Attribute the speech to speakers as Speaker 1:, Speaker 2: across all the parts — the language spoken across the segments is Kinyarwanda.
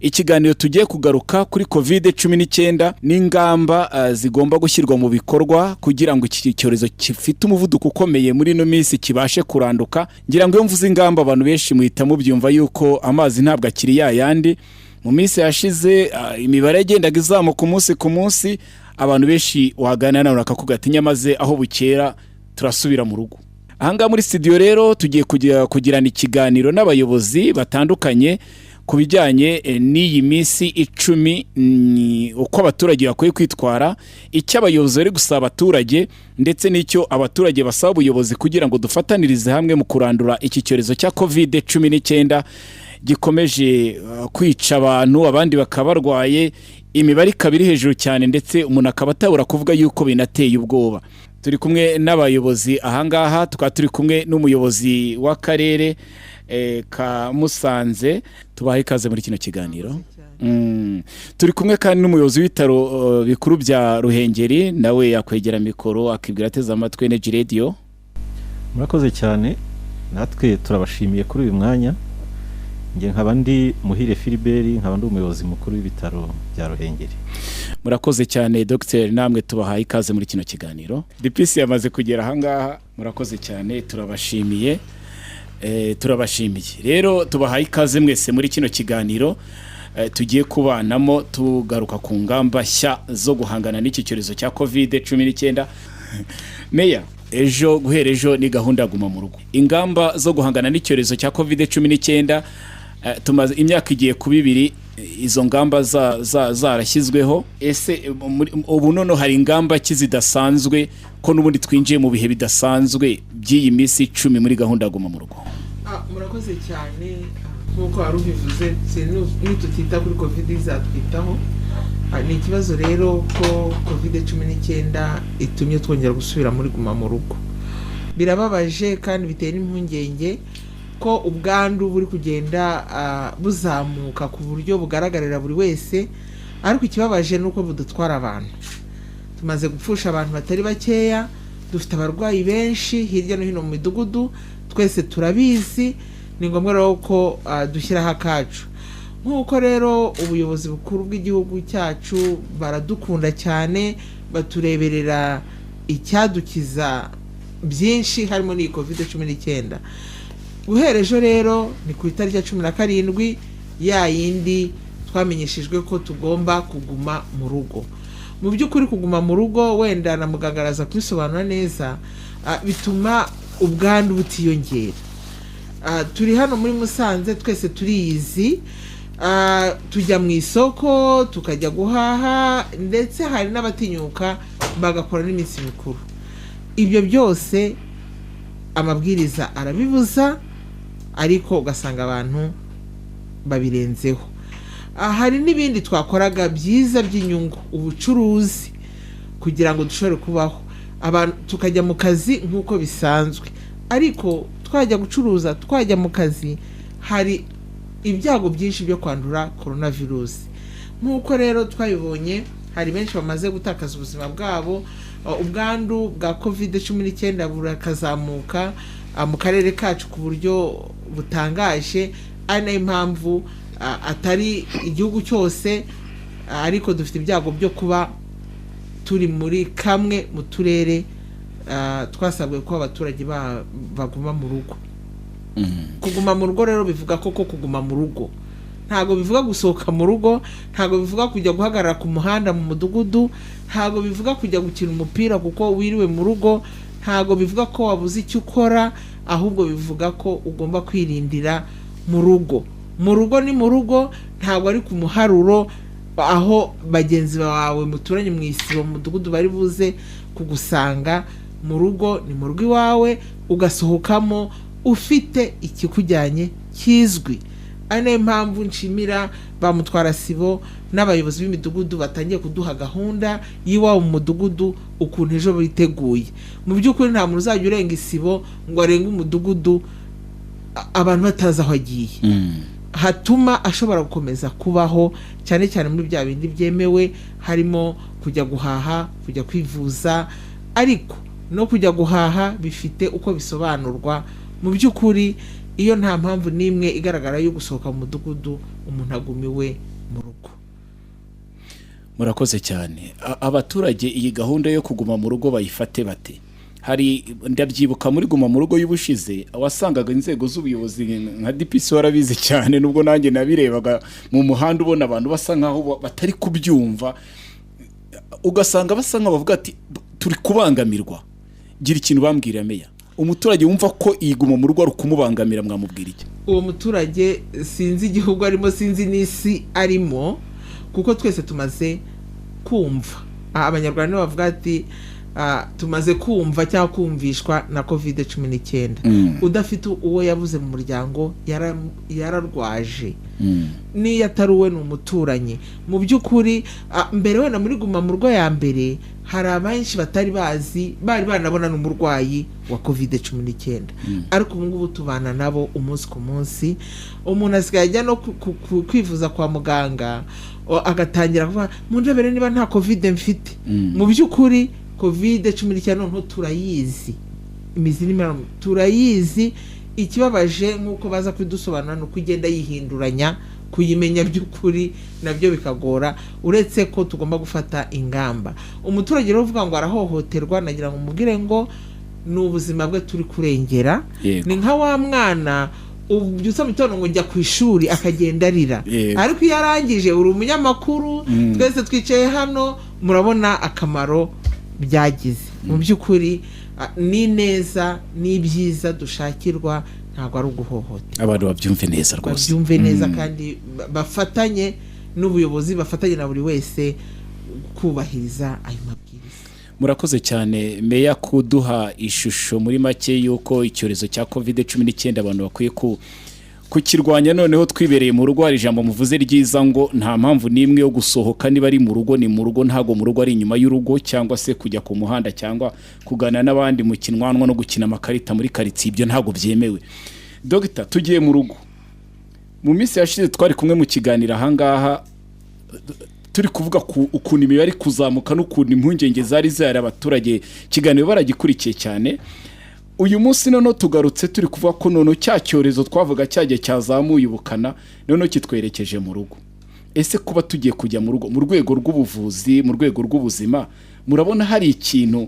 Speaker 1: Ikiganiro tugiye kugaruka kuri COVID-19 n'ingamba zigomba gushyirwa mu bikorwa kugira ngo iki cyorezo gifite umuvuduko ukomeye muri ino minsi kibashe kuranduka. Ngira ngo iyo mvuze ingamba, abantu benshi muhita mubyumva yuko amazi ntabwo akiri ya yandi. Mu minsi yashize imibare yagendaga izamuka umunsi ku munsi, abantu benshi waganira nawe bakakubwira ati: "Nyamaze aho bukera turasubira mu rugo." Ahangaha muri studio rero tugiye kugirana ikiganiro n'abayobozi batandukanye ku bijyanye n'iyi minsi 10, uko abaturage bakwiye kwitwara, icyo abayobozi bari gusaba abaturage, ndetse n'icyo abaturage basaba ubuyobozi, kugira ngo dufatanirize hamwe mu kurandura iki cyorezo cya COVID-19 gikomeje kwica abantu, abandi bakaba barwaye, imibare ikaba iri hejuru cyane, ndetse umuntu akaba atabura kuvuga yuko binateye ubwoba. Turi kumwe n'abayobozi ahangaha, tukaba turi kumwe n'umuyobozi w'akarere ka Musanze. Tubahe ikaze muri kino kiganiro. Turi kumwe kandi n'umuyobozi w'ibitaro bikuru bya Ruhengeri, nawe yakwegera mikoro akibwira ateze amatwi Energy Radio.
Speaker 2: Murakoze cyane, natwe turabashimiye kuri uyu mwanya. Njye nkaba ndi Muhire Philibert, nkaba ndi umuyobozi mukuru w'ibitaro bya Ruhengeri.
Speaker 1: Murakoze cyane, dogiteri, namwe tubahaye ikaze muri kino kiganiro. DPC yamaze kugera ahangaha. Murakoze cyane, turabashimiye. Turabashimiye rero, tubahaye ikaze mwese muri kino kiganiro tugiye kubanamo tugaruka ku ngamba nshya zo guhangana n'iki cyorezo cya COVID-19. Meya, ejo, guhera ejo ni gahunda ya guma mu rugo, ingamba zo guhangana n'icyorezo cya COVID-19. Tumaze imyaka igiye kuba 2 izo ngamba zarashyizweho. Ese ubu noneho hari ingamba ki zidasanzwe, ko n'ubundi twinjiye mu bihe bidasanzwe by'iyi minsi 10 muri gahunda ya guma mu rugo?
Speaker 3: Murakoze cyane. Nk'uko wari ubivuze, nitutita kuri COVID izatwitaho. Ni ikibazo rero ko COVID-19 itumye twongera gusubira muri guma mu rugo. Birababaje kandi biteye n'impungenge ko ubwandu buri kugenda buzamuka ku buryo bugaragarira buri wese, ariko ikibabaje ni uko budutwara abantu. Tumaze gupfusha abantu batari bakeya, dufite abarwayi benshi hirya no hino mu midugudu, twese turabizi. Ni ngombwa rero ko dushyiraho akacu. Nk'uko rero ubuyobozi bukuru bw'igihugu cyacu baradukunda cyane, batureberera icyadukiza byinshi harimo n'iyi COVID-19. Guhera ejo rero ni ku itariki ya 17, ya yindi twamenyeshejwe ko tugomba kuguma mu rugo. Mu by'ukuri kuguma mu rugo, wenda na muganga araza kubisobanura neza, bituma ubwandu butiyongera. Turi hano muri Musanze, twese turiyizi. Tujya mu isoko, tukajya guhaha, ndetse hari n'abatinyuka bagakora n'iminsi mikuru. Ibyo byose amabwiriza arabibuza, ariko ugasanga abantu babirenzeho. Hari n'ibindi twakoraga byiza by'inyungu, ubucuruzi, kugira ngo dushobore kubaho, abantu tukajya mu kazi nk'uko bisanzwe. Ariko twajya gucuruza, twajya mu kazi, hari ibyago byinshi byo kwandura korona virusi. Nk'uko rero twabibonye, hari benshi bamaze gutakaza ubuzima bwabo. Ubwandu bwa COVID-19 burakazamuka mu karere kacu ku buryo butangaje, ari nayo mpamvu atari igihugu cyose, ariko dufite ibyago byo kuba turi muri kamwe mu turere twasabwe ko abaturage baguma mu rugo. Kuguma mu rugo rero bivuga koko kuguma mu rugo, ntabwo bivuga gusohoka mu rugo, ntabwo bivuga kujya guhagarara ku muhanda mu mudugudu, ntabwo bivuga kujya gukina umupira kuko wiriwe mu rugo, ntabwo bivuga ko wabuze icyo ukora, ahubwo bivuga ko ugomba kwirindira mu rugo. Mu rugo ni mu rugo, ntabwo ari ku muharuro aho bagenzi bawe muturanye mu isibo, mu mudugudu bari buze kugusanga. Mu rugo ni mu rugo iwawe, ugasohokamo ufite ikikujyanye kizwi. Ari nayo mpamvu nshimira ba mutwarasibo n'abayobozi b'imidugudu batangiye kuduha gahunda y'iwabo mu mudugudu, ukuntu ejo biteguye. Mu by'ukuri nta muntu uzajya urenga isibo ngo arenge umudugudu abantu batazi aho agiye, hatuma ashobora gukomeza kubaho, cyane cyane muri bya bindi byemewe, harimo kujya guhaha, kujya kwivuza. Ariko no kujya guhaha bifite uko bisobanurwa. Mu by'ukuri Iyo nta mpamvu n'imwe igaragara yo gusohoka mu mudugudu, umuntu aguma iwe mu rugo.
Speaker 1: Murakoze cyane. Abaturage iyi gahunda yo kuguma mu rugo bayifate bate? Hari, ndabyibuka muri guma mu rugo y'ubushize, wasangaga inzego z'ubuyobozi nka DPC, warabizi cyane, nubwo nanjye nabirebaga mu muhanda, ubona abantu basa nkaho batari kubyumva, ugasanga basa nkaho bavuga ati: "Turi kubangamirwa." Gira ikintu bambwira, meya. Umuturage wumva ko iyi guma mu rugo ari ukumubangamira, mwamubwira iki?
Speaker 3: Uwo muturage sinzi igihugu arimo, sinzi n'isi arimo, kuko twese tumaze kumva. Abanyarwanda nibo bavuga ati tumaze kumva cyangwa kumvishwa na COVID-19. Udafite uwo yabuze mu muryango yararwaje, n'iyo atari uwe ni umuturanyi. Mu by'ukuri, mbere wenda muri guma mu rugo ya mbere, hari abenshi batari bazi, bari banabona n'umurwayi wa COVID-19, ariko ubu ngubu tubana nabo umunsi ku munsi. Umuntu asigaye ajya no kwivuza kwa muganga, agatangira kuvuga: "Mundebere niba nta COVID mfite." Mu by'ukuri COVID-19 noneho turayizi, imizi n'imibonano turayizi. Ikibabaje, nk'uko baza kubidusobanura, ni uko igenda yihinduranya, kuyimenya by'ukuri nabyo bikagora, uretse ko tugomba gufata ingamba. Umuturage rero uvuga ngo arahohoterwa, nagira ngo umubwire ngo ni ubuzima bwe turi kurengera. Ni nka wa mwana ubyutse mu gitondo ngo njya ku ishuri, akagenda arira, ariko iyo arangije, uri umunyamakuru, twese twicaye hano murabona akamaro byagize. Mu by'ukuri, ni neza n'ibyiza dushakirwa, ntabwo ari uguhohotera.
Speaker 1: Abantu babyumve neza rwose.
Speaker 3: Babyumve neza kandi bafatanye n'ubuyobozi, bafatanye na buri wese kubahiriza ayo mabwiriza.
Speaker 1: Murakoze cyane, meya, kuduha ishusho muri make y'uko icyorezo cya COVID-19 abantu bakwiye kukirwanya noneho twibereye mu rugo. Hari ijambo muvuze ryiza ngo nta mpamvu n'imwe yo gusohoka, niba ari mu rugo ni mu rugo, ntabwo mu rugo ari inyuma y'urugo, cyangwa se kujya ku muhanda cyangwa kuganira n'abandi mu kinwanwa no gukina amakarita muri karitsiye, ibyo ntabwo byemewe. Dogita, tugiye mu rugo. Mu minsi yashize twari kumwe mu kiganiro ahangaha, turi kuvuga ku ukuntu imibare iri kuzamuka n'ukuntu impungenge zari zihari. Abaturage ikiganiro baragikurikiye cyane. Uyu munsi noneho tugarutse turi kuvuga ko noneho cya cyorezo twavuga cyagiye cyazamuye ubukana, noneho kitwerekeje mu rugo. Ese kuba tugiye kujya mu rugo, mu rwego rw'ubuvuzi, mu rwego rw'ubuzima, murabona hari ikintu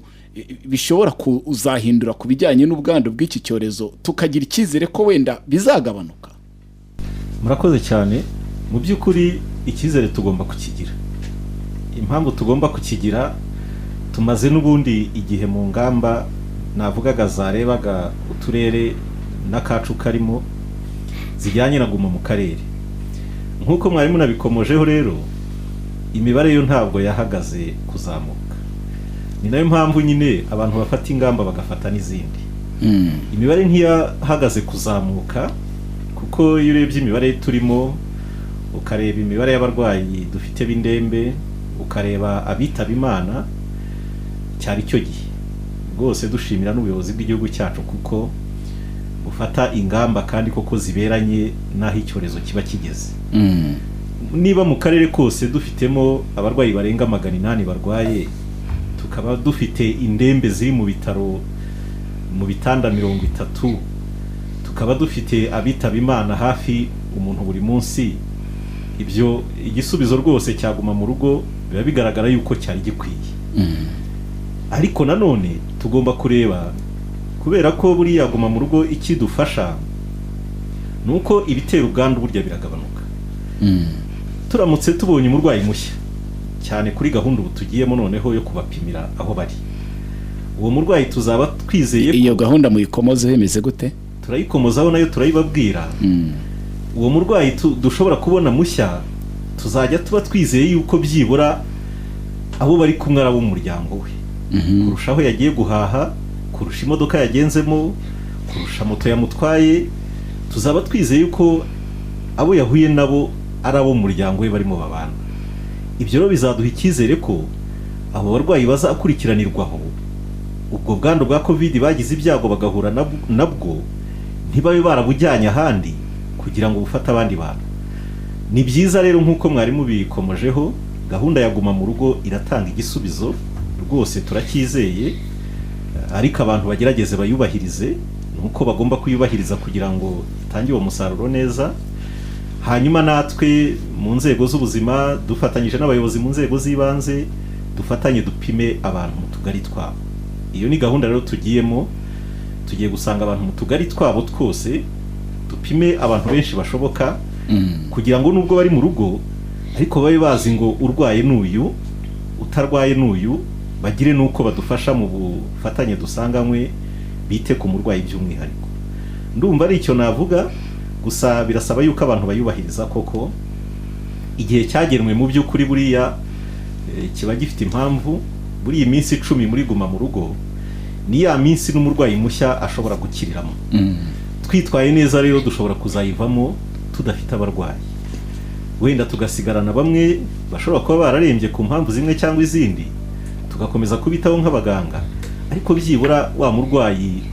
Speaker 1: bishobora kuzahindura ku bijyanye n'ubwandu bw'iki cyorezo, tukagira icyizere ko wenda bizagabanuka?
Speaker 2: Murakoze cyane. Mu by'ukuri icyizere tugomba kukigira. Impamvu tugomba kukigira, tumaze n'ubundi igihe mu ngamba navugaga zarebaga uturere n'akacu karimo, zijyanye na guma mu karere, nk'uko mwari munabikomojeho. Rero imibare yo ntabwo yahagaze kuzamuka, ni nayo mpamvu nyine abantu bafata ingamba bagafata n'izindi. Imibare ntiyahagaze kuzamuka, kuko iyo urebye imibare turimo, ukareba imibare y'abarwayi dufite b'indembe, ukareba abitaba Imana, cyari cyo gihe rwose dushimira n'ubuyobozi bw'igihugu cyacu, kuko bufata ingamba kandi koko ziberanye n'aho icyorezo kiba kigeze. Niba mu karere kose dufitemo abarwayi barenga 800 barwaye, tukaba dufite indembe ziri mu bitaro mu bitanda 30, tukaba dufite abitaba Imana hafi umuntu buri munsi, ibyo igisubizo rwose cyaguma mu rugo biba bigaragara yuko cyari gikwiye. Ariko nanone tugomba kureba, kubera ko buriya guma mu rugo ikidufasha ni uko ibitera ubwandu burya biragabanuka. Turamutse tubonye umurwayi mushya, cyane kuri gahunda ubu tugiyemo noneho yo kubapimira aho bari, uwo murwayi tuzaba twizeye ko
Speaker 1: Iyo gahunda muyikomozeho, imeze gute?
Speaker 2: Turayikomozaho nayo, turayibabwira. Uwo murwayi dushobora kubona mushya, tuzajya tuba twizeye yuko byibura abo bari kumwe ari ab'umuryango we, kurusha aho yagiye guhaha, kurusha imodoka yagenzemo, kurusha moto yamutwaye. Tuzaba twizeye yuko abo yahuye nabo ari abo mu muryango we barimo babana. Ibyo rero bizaduha icyizere ko abo barwayi bazakurikiranirwaho ubwo bwandu bwa COVID bagize ibyago bagahura nabwo, ntibabe barabujyanye ahandi kugira ngo bufate abandi bantu. Ni byiza rero, nk'uko mwari mubikomojeho, gahunda ya guma mu rugo iratanga igisubizo rwose, turacyizeye, ariko abantu bagerageze bayubahirize. Ni uko bagomba kuyubahiriza kugira ngo itange uwo musaruro neza. Hanyuma natwe mu nzego z'ubuzima, dufatanyije n'abayobozi mu nzego z'ibanze, dufatanye dupime abantu mu tugari twabo. Iyo ni gahunda rero tugiyemo. Tugiye gusanga abantu mu tugari twabo twose, dupime abantu benshi bashoboka, kugira ngo nubwo bari mu rugo ariko babe bazi ngo urwaye n'uyu, utarwaye n'uyu, bagire n'uko badufasha mu bufatanye dusanganywe, bite ku murwayi by'umwihariko. Ndumva ari icyo navuga gusa. Birasaba yuko abantu bayubahiriza koko. Igihe cyagenwe mu by'ukuri buriya kiba gifite impamvu. Buriya iminsi 10 muri guma mu rugo ni ya minsi n'umurwayi mushya ashobora gukiriramo. Twitwaye neza rero, dushobora kuzayivamo tudafite abarwayi, wenda tugasigarana bamwe bashobora kuba bararembye ku mpamvu zimwe cyangwa izindi, tugakomeza kubitaho nk'abaganga, ariko byibura wa murwayi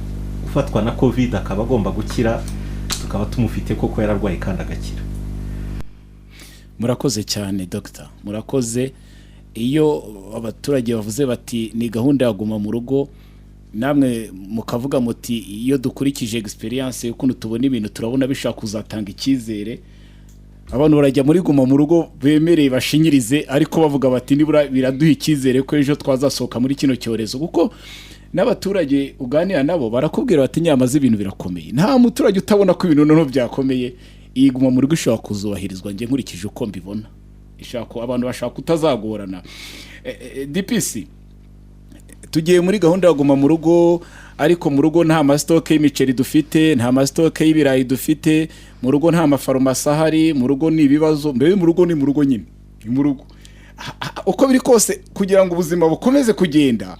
Speaker 2: ufatwa na COVID akaba agomba gukira, tukaba tumufite koko yararwaye kandi agakira.
Speaker 1: Murakoze cyane, dogita, murakoze. Iyo abaturage bavuze bati ni gahunda ya guma mu rugo, namwe mukavuga muti iyo dukurikije experience y'ukuntu tubona ibintu, turabona bishobora kuzatanga icyizere. Abantu barajya muri guma mu rugo bemereye bashinyirize, ariko bavuga bati nibura biraduha icyizere ko ejo twazasohoka muri kino cyorezo, kuko n'abaturage uganira nabo barakubwira bati nyamaze ibintu birakomeye. Nta muturage utabona ko ibintu noneho byakomeye. Iyi guma mu rugo ishobora kuzubahirizwa, njye nkurikije uko mbibona ishaka abantu bashaka kutazagorana. DPC, tugiye muri gahunda ya guma mu rugo, ariko mu rugo nta ma stock y'imiceri dufite, nta ma stock y'ibirayi dufite, mu rugo nta mafarumasi ahari, mu rugo ni ibibazo. Mbere mu rugo ni mu rugo nyine, ni mu rugo. Uko biri kose, kugira ngo ubuzima bukomeze kugenda,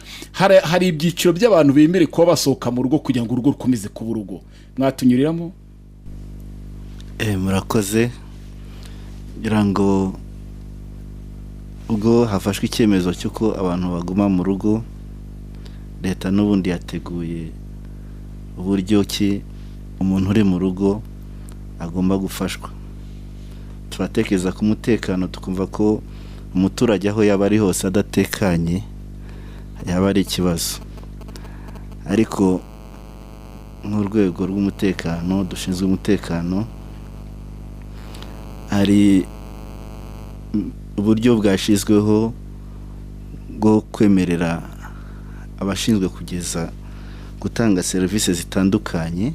Speaker 1: hari ibyiciro by'abantu bemerewe kuba basohoka mu rugo kugira ngo urugo rukomeze kuba urugo. Mwatunyuriramo?
Speaker 4: Murakoze. Ngira ngo ubwo hafashwe icyemezo cy'uko abantu baguma mu rugo, leta n'ubundi yateguye uburyo ki umuntu uri mu rugo agomba gufashwa. Turatekereza ku mutekano, tukumva ko umuturage aho yaba ari hose adatekanye yaba ari ikibazo. Ariko nk'urwego rw'umutekano dushinzwe umutekano, hari uburyo bwashyizweho bwo kwemerera abashinzwe kugeza gutanga serivisi zitandukanye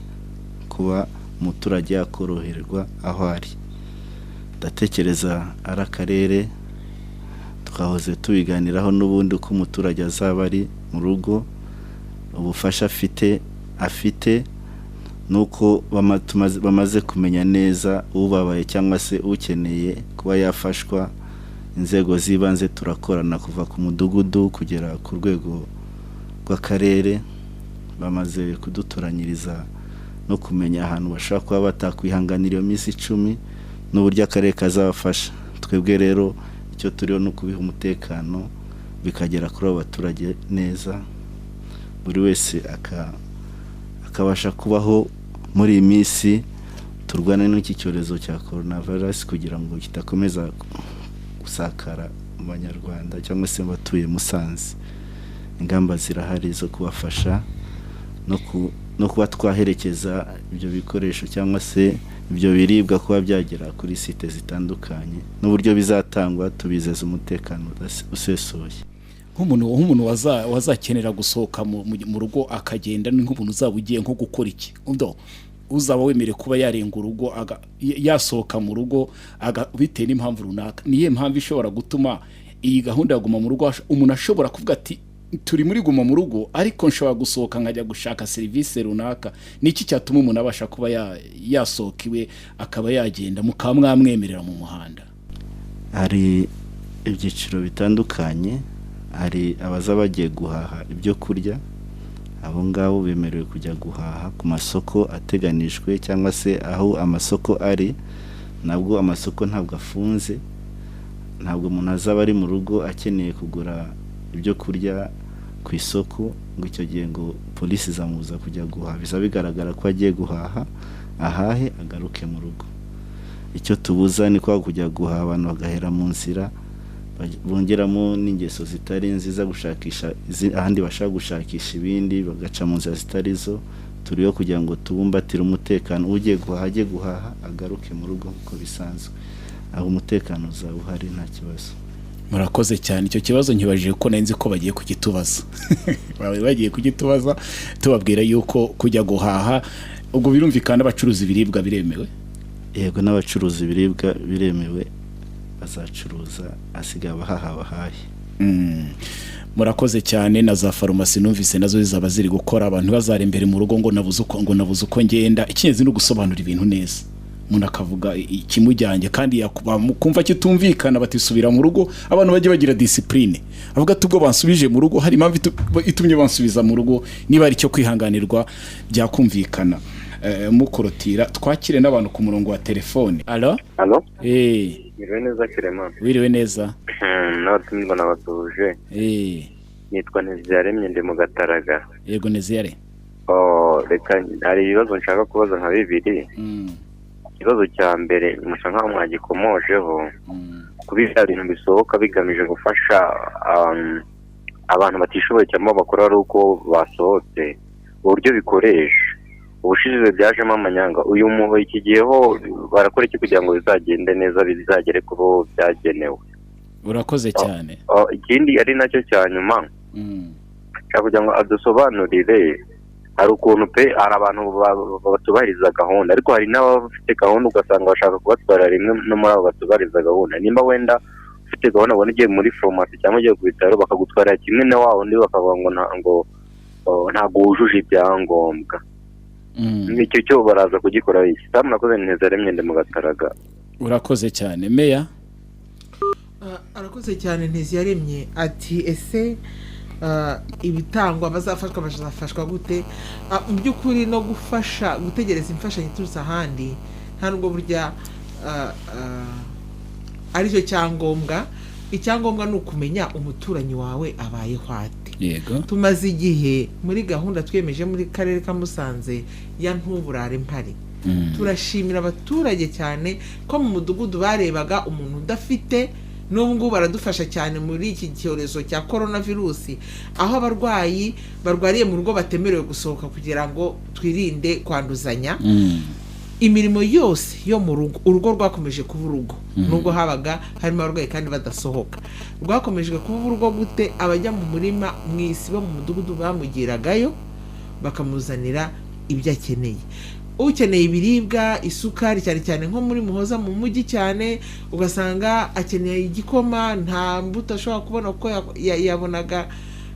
Speaker 4: kuba umuturage yakoroherwa aho ari. Ndatekereza ari akarere twahoze tubiganiraho n'ubundi, uko umuturage azaba ari mu rugo, ubufasha afite nuko bamaze kumenya neza ubabaye cyangwa se ukeneye kuba yafashwa. Inzego z'ibanze turakorana kuva ku mudugudu kugera ku rwego rw'akarere. Bamaze kudutoranyiriza no kumenya ahantu bashobora kuba batakwihanganira iyo minsi 10 n'uburyo akarere kazabafasha. Twebwe rero icyo turiho ni ukubiha umutekano, bikagera kuri abo baturage neza, buri wese akabasha kubaho muri iyi minsi turwana n'iki cyorezo cya coronavirus, kugira ngo kidakomeza gusakara mu Banyarwanda cyangwa se mu batuye Musanze. Ingamba zirahari zo kubafasha no kuba twaherekeza ibyo bikoresho cyangwa se ibyo biribwa kuba byagera kuri site zitandukanye, n'uburyo bizatangwa tubizeza umutekano usesuye.
Speaker 1: Nk'umuntu wazakenera gusohoka mu rugo akagenda, ni nk'umuntu uzaba ugiye nko gukora iki? Ndo uzaba wemerewe kuba yarenga urugo, yasohoka mu rugo bitewe n'impamvu runaka. Niyo mpamvu ishobora gutuma iyi gahunda ya guma mu rugo umuntu ashobora kuvuga ati turi muri guma mu rugo, ariko nshobora gusohoka nkajya gushaka serivisi runaka. Ni iki cyatuma umuntu abasha kuba yasohoka iwe akaba yagenda, mukaba mwamwemerera mu muhanda?
Speaker 4: Hari ibyiciro bitandukanye. Hari abaza bagiye guhaha ibyo kurya. Abo ngabo bemerewe kujya guhaha ku masoko ateganijwe cyangwa se aho amasoko ari. Nabwo amasoko ntabwo afunze. Ntabwo umuntu azaba ari mu rugo akeneye kugura ibyo kurya ku isoko ngo icyo gihe ngo polisi izamubuza kujya guhaha. Biza bigaragara ko agiye guhaha, ahahe agaruke mu rugo. Icyo tubuza ni kwa kujya guhaha abantu bagahera mu nzira, bongeramo n'ingeso zitari nziza, gushakisha ahandi bashaka gushakisha ibindi, bagaca mu nzira zitari zo. Turiho kugira ngo tubumbatire umutekano, ugiye guhaha ajye guhaha, agaruke mu rugo nk'uko bisanzwe, aho umutekano uzaba uhari nta kibazo.
Speaker 1: Murakoze cyane. Icyo kibazo nkibajije ko nari nzi ko bagiye kugitubaza, baba bagiye kugitubaza, tubabwira yuko kujya guhaha, ubwo birumvikana abacuruza ibiribwa biremewe.
Speaker 4: Yego, n'abacuruza ibiribwa biremewe, bazacuruza, asigaye abahaha bahahe.
Speaker 1: Murakoze cyane. Na za farumasi numvise nazo zizaba ziri gukora, abantu bazara imbere mu rugo ngo nabuze uko ngenda. Icy'ingenzi ni ugusobanura ibintu neza, umuntu akavuga ikimujyanye, kandi kumva kitumvikana batisubira mu rugo. Abantu bajye bagira discipline, avuga ati ubwo bansubije mu rugo hari impamvu itumye bansubiza mu rugo, niba ari icyo kwihanganirwa byakumvikana. Mukorotira twakire n'abantu ku murongo wa telefone. Alo?
Speaker 5: Alo?
Speaker 1: Eh.
Speaker 5: Mwiriwe neza, Clement.
Speaker 1: Wiriwe neza.
Speaker 5: N'abatumirwa nabasuhuje. Nitwa Ntiziyaremye, ndi mu Gataraga.
Speaker 1: Yego, Neziyare.
Speaker 5: Oh, reka hari ibibazo nshaka kubaza nka bibiri. Ikibazo cya mbere musa nkaho mwagikomojeho, kuba bya bintu bisohoka bigamije gufasha abantu batishoboye cyangwa bakora ari uko basohotse, uburyo bikoresha ubushize byajemo amanyanga. Uyu muho iki gihe ho barakora iki kugira ngo bizagende neza, bizagere ku bo byagenewe?
Speaker 1: Urakoze cyane.
Speaker 5: Oh, ikindi ari nacyo cya nyuma, nshaka kugira ngo adusobanurire, hari ukuntu pe hari abantu batubahiriza gahunda, ariko hari n'abafite gahunda ugasanga bashaka kubatwara rimwe no muri abo batubahiriza gahunda. Nimba wenda ufite gahunda, ubona ugiye muri farumasi cyangwa ugiye ku bitaro, bakagutwarira kimwe na wa wundi, bakavuga ngo ngo ntabwo wujuje ibyangombwa. Icyo cyo baraza kugikora iki? Samu, nakoze neza rimwe, ndi mu Gataraga.
Speaker 1: Urakoze cyane, meya.
Speaker 3: Arakoze cyane Ntiziyaremye. Ati ese ibitangwa bazafashwa bazafashwa gute? Mu by'ukuri no gufasha gutegereza imfashanyo iturutse ahandi nta nubwo burya aricyo cyangombwa. Icyangombwa ni ukumenya umuturanyi wawe abayeho ate. Tumaze igihe muri gahunda twiyemeje muri karere ka Musanze ya Ntuburare Mpari. Turashimira abaturage cyane ko mu mudugudu barebaga umuntu udafite. N'ubu ngubu baradufasha cyane muri iki cyorezo cya korona virusi, aho abarwayi barwariye mu rugo batemerewe gusohoka kugira ngo twirinde kwanduzanya. Imirimo yose yo mu rugo, urugo rwakomeje kuba urugo nubwo habaga harimo abarwayi kandi badasohoka. Rwakomeje kuba urugo gute? Abajya mu murima mu isibo mu mudugudu bamugiragayo bakamuzanira ibyo akeneye. Ukeneye ibiribwa, isukari, cyane cyane nko muri Muhoza mu mujyi cyane, ugasanga akeneye igikoma, nta mbuto ashobora kubona kuko yabonaga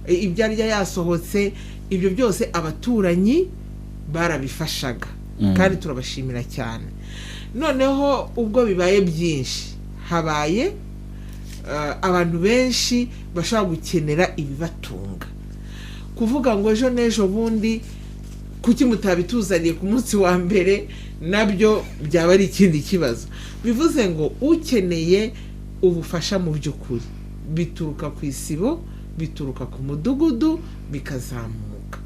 Speaker 3: ibyo arya yasohotse. Ibyo byose abaturanyi barabifashaga kandi turabashimira cyane. Noneho ubwo bibaye byinshi, habaye abantu benshi bashobora gukenera ibibatunga, kuvuga ngo ejo n'ejo bundi kuki mutabituzaniye ku munsi wa mbere, nabyo byaba ari ikindi kibazo. Bivuze ngo ukeneye ubufasha mu by'ukuri bituruka ku isibo, bituruka ku mudugudu, bikazamuka.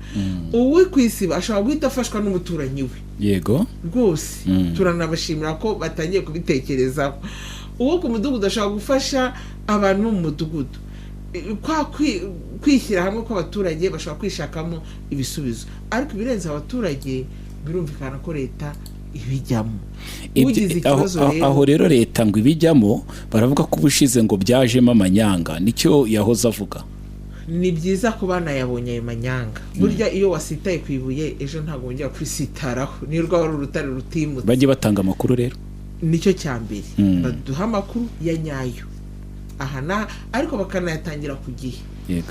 Speaker 3: Uwe ku isibo ashobora guhita afashwa n'umuturanyi we. Rwose turanabashimira ko batangiye kubitekerezaho. Uwo ku mudugudu ashobora gufasha abantu mu mudugudu. Kwa kwishyira hamwe kw'abaturage bashobora kwishakamo ibisubizo, ariko ibirenze abaturage birumvikana ko leta ibijyamo. Ugize ikibazo rero
Speaker 1: Aho rero leta ngo ibijyamo, baravuga ko ubushize ngo byajemo amanyanga, nicyo yahoze avuga.
Speaker 3: Ni byiza ko banayabonye ayo manyanga. Burya iyo wasitaye ku ibuye, ejo ntabwo wongera kwisitaraho, niyo rwaba ari urutare rutimutse.
Speaker 1: Bajye batanga amakuru rero.
Speaker 3: Nicyo cya mbere, baduha amakuru ya nyayo aha n'aha, ariko bakanayatangira ku gihe.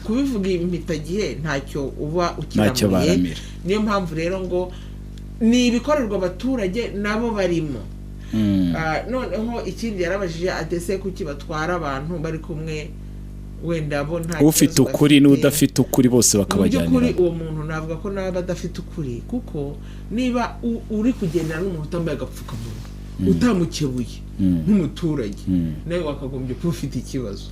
Speaker 3: Kubivuga impitagihe ntacyo uba
Speaker 1: Ntacyo
Speaker 3: ukiramuye.
Speaker 1: baramira.
Speaker 3: Niyo mpamvu rero ngo ni ibikorerwa abaturage nabo barimo. Noneho ikindi yarabajije ati ese kuki batwara abantu bari kumwe, wenda bo nta
Speaker 1: Ufite
Speaker 3: kibazo
Speaker 1: ukuri
Speaker 3: bafite?
Speaker 1: n'udafite ukuri bose
Speaker 3: Mu by'ukuri
Speaker 1: bakabajyanira.
Speaker 3: uwo muntu navuga ko nawe adafite ukuri, kuko niba uri kugendana n'umuntu utambaye agapfukamunwa, utamukebuye nk'umuturage, nawe wakagombye kuba ufite ikibazo.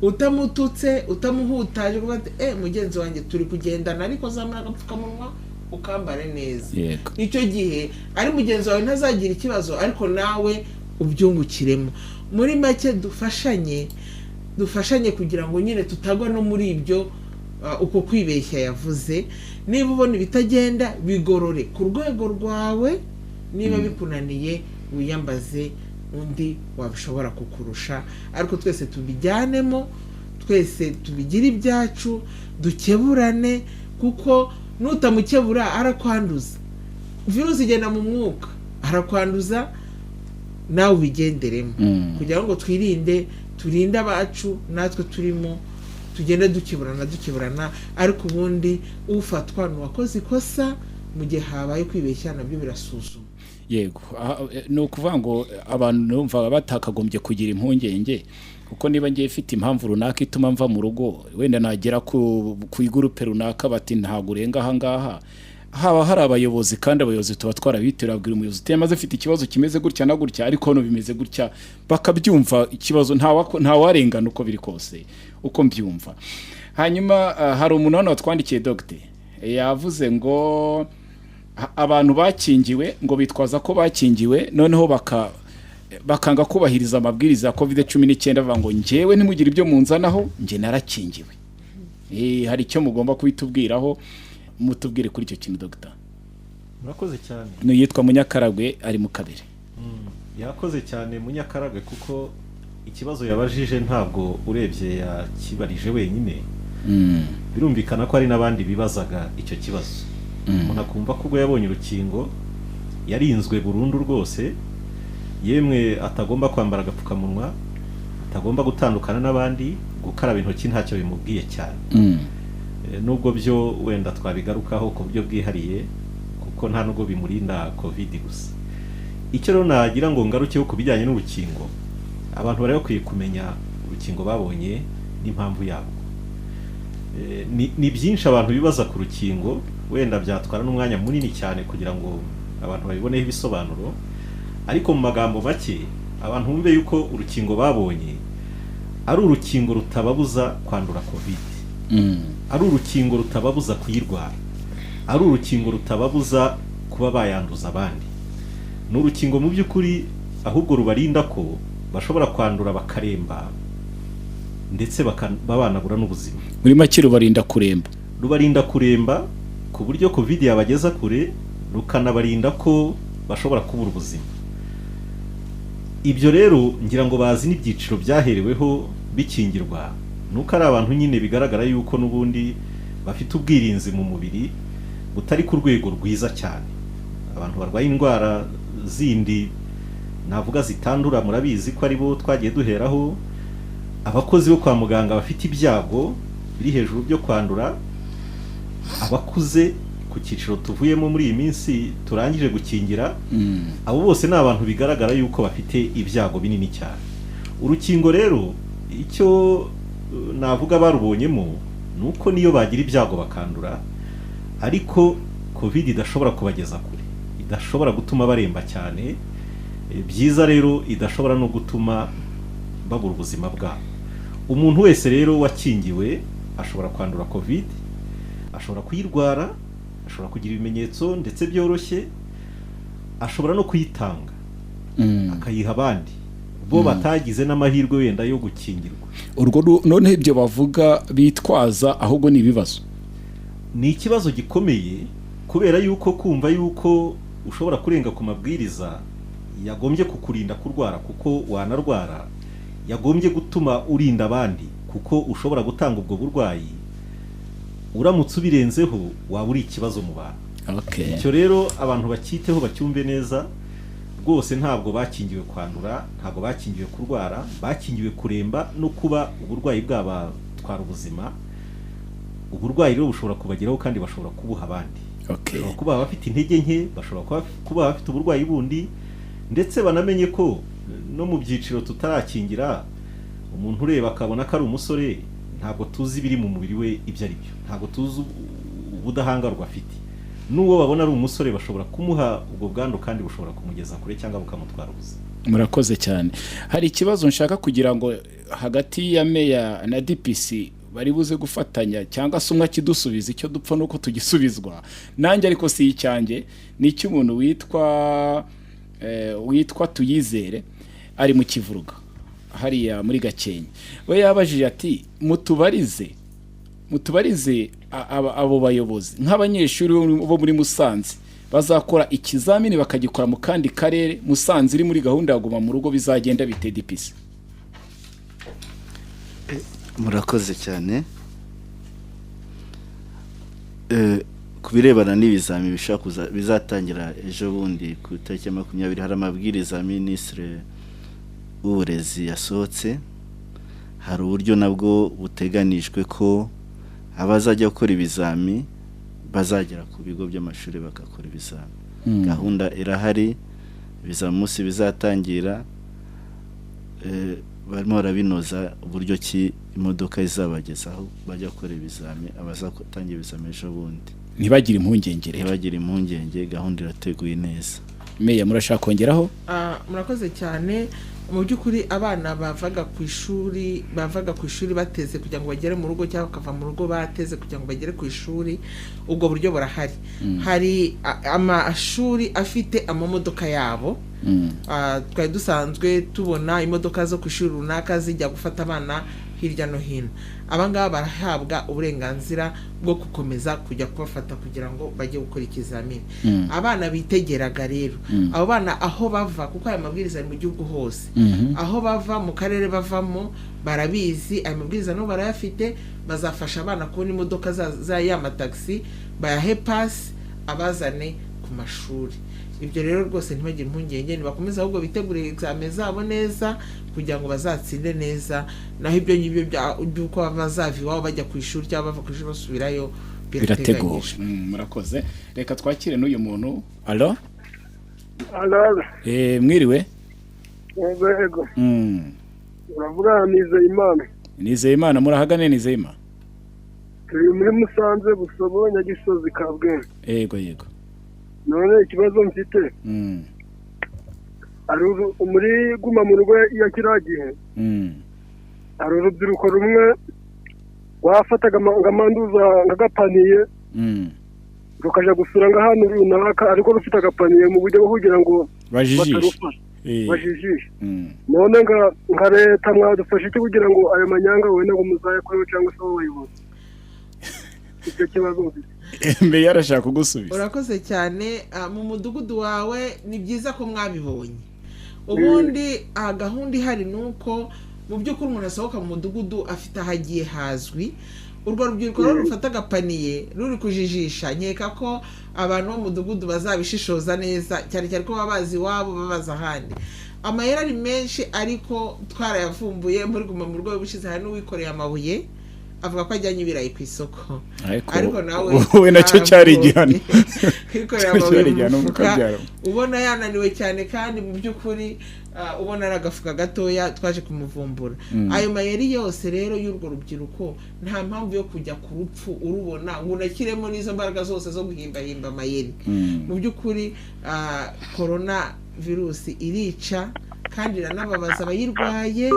Speaker 3: Utamututse, utamuhutaje, uvuga ati mugenzi wanjye turi kugendana, ariko zamura agapfukamunwa ukambare neza. Icyo gihe ari mugenzi wawe ntazagira ikibazo, ariko nawe ubyungukiremo. Muri make dufashanye, dufashanye kugira ngo nyine tutagwa no muri ibyo. Uko kwibeshya yavuze, niba ubona ibitagenda, bigorore ku rwego rwawe. Niba bikunaniye, wiyambaze undi wabishobora kukurusha, ariko twese tubijyanemo, twese tubigire ibyacu, dukeburane, kuko nutamukebura arakwanduza. Virusi igenda mu mwuka, arakwanduza nawe ubigenderemo. Kugira ngo twirinde, turinde abacu natwe turimo, tugende dukeburana, dukeburana. Ariko ubundi ufatwa ni uwakoze ikosa. Mu gihe habaye kwibeshya, nabyo birasuzuma.
Speaker 1: Yego, ni ukuvuga ngo abantu numva batakagombye kugira impungenge, kuko niba ngiye mfite impamvu runaka ituma mva mu rugo, wenda nagera ku igurupe runaka bati ntabwo urenga aha ngaha, haba hari abayobozi, kandi abayobozi tuba twarabiteruye. Abwira umuyobozi uti maze mfite ikibazo kimeze gutya na gutya, ariko hano bimeze gutya, bakabyumva. Ikibazo ntawarengana uko biri kose, uko mbyumva. Hanyuma hari umuntu hano watwandikiye, dogite, yavuze ngo abantu bakingiwe ngo bitwaza ko bakingiwe, noneho bakanga kubahiriza amabwiriza ya COVID-19, bavuga ngo njyewe ntimugire ibyo munzanaho, njye narakingiwe. Hari icyo mugomba kubitubwiraho, mutubwire kuri icyo kintu, dogita.
Speaker 2: Murakoze cyane.
Speaker 1: Yitwa Munyakaragwe, ari mu kabiri.
Speaker 2: Yakoze cyane Munyakaragwe, kuko ikibazo yabajije ntabwo urebye yakibarije wenyine. Birumvikana ko hari n'abandi bibazaga icyo kibazo. Umuntu akumva ko ubwo yabonye urukingo yarinzwe burundu rwose, yemwe atagomba kwambara agapfukamunwa, atagomba gutandukana n'abandi, gukaraba intoki ntacyo bimubwiye cyane. Nubwo byo wenda twabigarukaho ku buryo bwihariye, kuko nta nubwo bimurinda COVID gusa. Icyo rero nagira ngo ngarukeho ku bijyanye n'urukingo, abantu bari bakwiye kumenya urukingo babonye n'impamvu yabwo. Ni byinshi abantu bibaza ku rukingo, wenda byatwara n'umwanya munini cyane kugira ngo abantu babiboneho ibisobanuro, ariko mu magambo make abantu bumve yuko urukingo babonye ari urukingo rutababuza kwandura COVID, ari urukingo rutababuza kuyirwara, ari urukingo rutababuza kuba bayanduza abandi. Ni urukingo mu by'ukuri ahubwo rubarinda ko bashobora kwandura bakaremba, ndetse bakaba banabura n'ubuzima.
Speaker 1: Muri make rubarinda kuremba.
Speaker 2: Rubarinda kuremba ku buryo COVID yabageza kure, rukanabarinda ko bashobora kubura ubuzima. Ibyo rero ngira ngo bazi n'ibyiciro byahereweho bikingirwa, nuko ari abantu nyine bigaragara yuko n'ubundi bafite ubwirinzi mu mubiri butari ku rwego rwiza cyane, abantu barwaye indwara zindi navuga zitandura, murabizi ko ari bo twagiye duheraho, abakozi bo kwa muganga bafite ibyago biri hejuru byo kwandura, abakuze ku cyiciro tuvuyemo muri iyi minsi turangije gukingira. Abo bose ni abantu bigaragara yuko bafite ibyago binini cyane. Urukingo rero icyo navuga barubonyemo ni uko niyo bagira ibyago bakandura, ariko COVID idashobora kubageza kure, idashobora gutuma baremba cyane. Byiza rero idashobora no gutuma babura ubuzima bwabo. Umuntu wese rero wakingiwe ashobora kwandura COVID, ashobora kuyirwara, ashobora kugira ibimenyetso ndetse byoroshye, ashobora no kuyitanga, akayiha abandi bo batagize n'amahirwe wenda yo gukingirwa.
Speaker 1: Urwo noneho ibyo bavuga bitwaza ahubwo ni ibibazo.
Speaker 2: Ni ikibazo gikomeye, kubera yuko kumva yuko ushobora kurenga ku mabwiriza yagombye kukurinda kurwara, kuko wanarwara, yagombye gutuma urinda abandi kuko ushobora gutanga ubwo burwayi, uramutse ubirenzeho waba uri ikibazo mu bantu. Icyo rero abantu bacyiteho, bacyumve neza rwose. Ntabwo bakingiwe kwandura, ntabwo bakingiwe kurwara, bakingiwe kuremba no kuba uburwayi bwabatwara ubuzima. Uburwayi rero bushobora kubageraho kandi bashobora kubuha abandi. Bashobora kuba bafite intege nke, bashobora kuba bafite uburwayi bundi, ndetse banamenye ko no mu byiciro tutarakingira, umuntu ureba akabona ko ari umusore, ntabwo tuzi ibiri mu mubiri we ibyo ari byo, ntabwo tuzi ubudahangarwa afite. N'uwo babona ari umusore bashobora kumuha ubwo bwandu, kandi bushobora kumugeza kure cyangwa bukamutwara ubuzima.
Speaker 1: Murakoze cyane. Hari ikibazo nshaka kugira ngo hagati ya meya na DPC bari buze gufatanya, cyangwa se umwe akidusubiza. Icyo dupfa nuko tugisubizwa nanjye, ariko si icyanjye, ni icy'umuntu witwa Tuyizere, ari mu Kivuruga hariya muri Gakenke. We yabajije ati mutubarize Mutubarize abo bayobozi nk'abanyeshuri bo muri Musanze bazakora ikizamini bakagikora mu kandi karere, Musanze iri muri gahunda ya guma mu rugo, bizagenda bite, DPC?
Speaker 4: Murakoze cyane. Ku birebana n'ibizami bishobora kuza bizatangira ejo bundi ku itariki ya 20, hari amabwiriza ya minisitiri w'uburezi yasohotse. Hari uburyo nabwo buteganijwe ko abazajya gukora ibizami bazagera ku bigo by'amashuri bagakora ibizami. Gahunda irahari, ibizami umunsi bizatangira, barimo barabinoza uburyo ki imodoka izabagezaho bajya gukora ibizami, abazatangira ibizami ejo bundi.
Speaker 1: Ntibagire impungenge rero.
Speaker 4: Ntibagire impungenge, gahunda irateguye neza.
Speaker 1: Meya, murashaka kongeraho?
Speaker 3: Murakoze cyane. Mu by'ukuri abana bavaga ku ishuri bateze kugira ngo bagere mu rugo, cyangwa bakava mu rugo bateze kugira ngo bagere ku ishuri, ubwo buryo burahari. Hari amashuri afite amamodoka yabo. Twari dusanzwe tubona imodoka zo ku ishuri runaka zijya gufata abana hirya no hino. Aba ngaba barahabwa uburenganzira bwo gukomeza kujya kubafata kugira ngo bajye gukora ikizamini. Abana bitegeraga rero, abo bana aho bava, kuko aya mabwiriza ari mu gihugu hose, aho bava mu karere bavamo barabizi, aya mabwiriza nabo barayafite. Bazafasha abana kubona imodoka za ya matagisi, bayahe pasi abazane ku mashuri. Ibyo rero rwose ntibagire impungenge, ntibakomeze, ahubwo bitegure examen zabo neza kugira ngo bazatsinde neza. Naho ibyo ngibyo by'uko bazava iwabo bajya ku ishuri cyangwa bava ku ishuri basubirayo,
Speaker 1: Birateguwe.
Speaker 3: birateganyijwe.
Speaker 1: Murakoze. Reka twakire n'uyu muntu. Alo?
Speaker 6: Alo.
Speaker 1: Mwiriwe?
Speaker 6: Yego, yego. Uravugana Nizeyimana.
Speaker 1: Nizeyimana, murahagane Nizeyimana?
Speaker 6: Turi muri Musanze, Busobo, Nyagisozi, Kabwenge.
Speaker 1: Yego.
Speaker 6: None ikibazo mfite, hari muri guma mu rugo ya kiriya gihe, hari urubyiruko rumwe rwafataga amanduza nk'agapaniye, rukaja gusura nk'ahantu runaka, ariko rufite agapaniye mu buryo bwo kugira ngo
Speaker 1: Bajijishe.
Speaker 6: batarufata, bajijishe. None nka leta mwadufasha iki kugira ngo ayo manyanga wenda ngo muzayakoreho, cyangwa se abo bayobozi? Icyo kibazo mfite.
Speaker 1: Meya arashaka kugusubiza.
Speaker 3: Urakoze cyane. Mu mudugudu wawe ni byiza ko mwabibonye. Ubundi gahunda ihari ni uko mu by'ukuri umuntu asohoka mu mudugudu afite aho agiye hazwi. Urwo rubyiruko rero rufata agapaniye ruri kujijisha, nkeka ko abantu bo mu mudugudu bazabishishoza neza, cyane cyane ko baba bazi iwabo, babaza ahandi. Amayeri ari menshi, ariko twarayavumbuye muri guma mu rugo bushize. Hari n'uwikoreye amabuye avuga ko ajyanye ibirayi ku isoko.
Speaker 1: Ariko
Speaker 3: nawe
Speaker 1: wowe nacyo cyari igihano.
Speaker 3: Kwikorera
Speaker 1: Cyari
Speaker 3: amabuye mu
Speaker 1: igihano
Speaker 3: mufuka,
Speaker 1: mukabyara.
Speaker 3: ubona yananiwe cyane, kandi mu by'ukuri ubona ari agafuka gatoya, twaje kumuvumbura. Ayo mayeri yose rero y'urwo rubyiruko, nta mpamvu yo kujya ku rupfu urubona ngo unakiremo n'izo mbaraga zose zo guhimbahimba amayeri. Mu by'ukuri korona virusi irica kandi iranababaza abayirwaye.